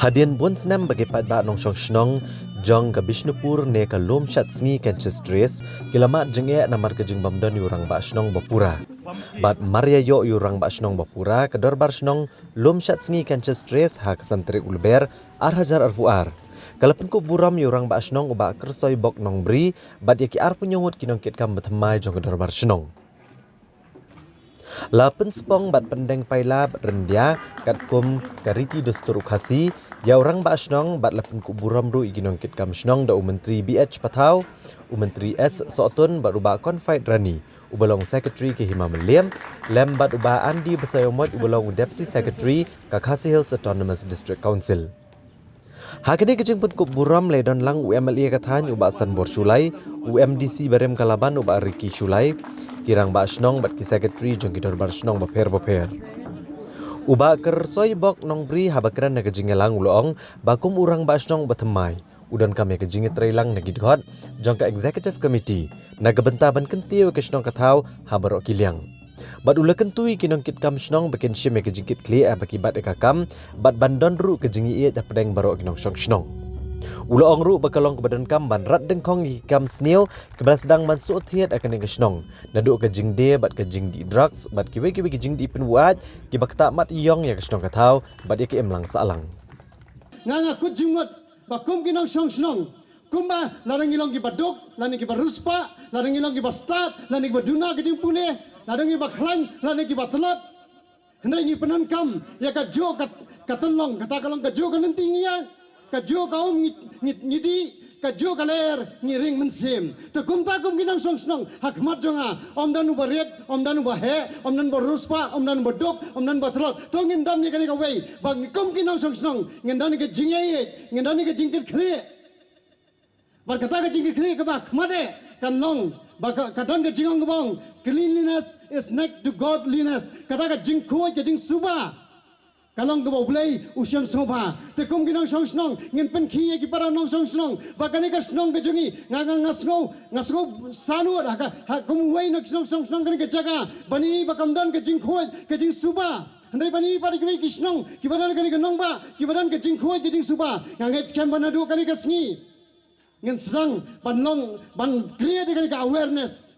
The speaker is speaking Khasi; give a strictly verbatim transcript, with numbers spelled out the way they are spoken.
Hadien bun snem ba ki paidbah nongshong shnong jong ka Bishnupur ne ka Lumshad Sngi Kanchis Trace ki la mad jingeh namar ka jingbym don ïa u rangbah shnong ba pura. Bad mar ïa ïoh ïa u rangbah shnong ba pura, ka Dorbar Shnong Lumshad Sngi Kanchis Trace ha ka san tarik u Lber ar hajar arphew ar ka la pynkup burom ïa u rangbah shnong u Bah Kyrsoi Bok Nongbri bad ïa ki arphew hynñiew ngut ki nongkitkam ba thymmai jong ka Dorbar Shnong. La pynspong bad pyndeng paila bad ryndia katkum ka riti dustur u Khasi ïa u rangbah shnong bad la pynkup burom ruh ïa ki nongkitkam shnong da u Myntri B H Pathaw, u Myntri S Sohtun bad u Bah Confied Rani uba long Secretary ka Hima Mylliem, lem bad u Bah Andy Basaiawmoit uba long u Deputy Secretary ka Khasi Hills Autonomous District Council. Ha kane ka jingpynkup burom la don lang u M L A ka thaiñ u Bah Sanbor Shullai, u M D C barim ka Laban u Bah Ricky Shullai, ki rangbah shnong bad ki secretary jong ki dorbar shnong bapher bapher. U Bah Kyrsoi Bok Nongbri haba kren ha ka jingïalang u la ong ba kum u rangbah shnong ba thymmai u donkam ïa ka jingïatreilang na ki dkhot jong ka Executive Committee na ka bynta ban kyntiew ïa ka shnong ka thaw ha baroh ki liang. Bad u la kyntu ïa ki nongkitkam shnong ba kin shim ïa ka jingkitkhlieh haba ki bat ïa ka kam bad ban don ruh ka jingïeit hapdeng baroh ki nongshong shnong. U la ong ruh ba ka long kaba donkam ban rat dyngkhong ïa ki kam sniew kiba la sdang ban shu thied ha kane ka shnong, naduh ka jingdie bad ka jingdih drugs bad kiwei kiwei ki jingdih pynbuaid kiba ktah mat ïong ïa ka shnong ka thaw bad ïa ka imlang sahlang. Nga nga kut jingmut ba kum ki nongshong shnong, kumba lada ngi long kiba duk, lada ngi kiba riewspah, lada ngi long kiba stad, lada ngi kiba duna ka jingpule, lada ngi kiba khlaiñ, lada ngi kiba tlot. Hynrei ngi pyndonkam ïa ka juh ka, ka tynlong, kata ka long ka juh ka lynti ngi ïaid, ka juh ka um ngi, ngi, ngi dih, ka juh ka lyer ngi ring mynsiem. Te kumta kum ki nongshong shnong ha khmat jong nga, ym don uba rit, ym don uba heh, ym don uba riewspah, ym don uba duk, ym don uba tlot. To ngin don ïa kane kawei, ba ngi kum ki nongshong shnong ngin don ïa ka jingïeit, ngin don ïa ka jingkitkhlieh. Bad kata ka jingkitkhlieh kaba khmat eh kan long ba ka, ka don ka jingong kaba ong, cleanliness is next to godliness. Kata ka jingkhuid, ka jingsuba ka long kaba U Blei u shem sngewbha. Te kum ki nongshong shnong ngin pynkhih ïa ki para nongshong shnong ba kane ka shnong ka jong ngi, nga, nga, nga sngew, nga sngew sanuot ha ka, ha kum uwei na ki nongshong shnong kane ka jaka, ban ïohi ba kam don ka jingkhuid, ka jingsuba. Hynrei ban ïohi pat ïa kiwei ki shnong kiba don kane ka nongbah, kiba don ka jingkhuid, ka jingsuba. Nga ngeit skhem ba naduh kane ka sngi ngin sdang ban long, ban create ïa kane ka awareness.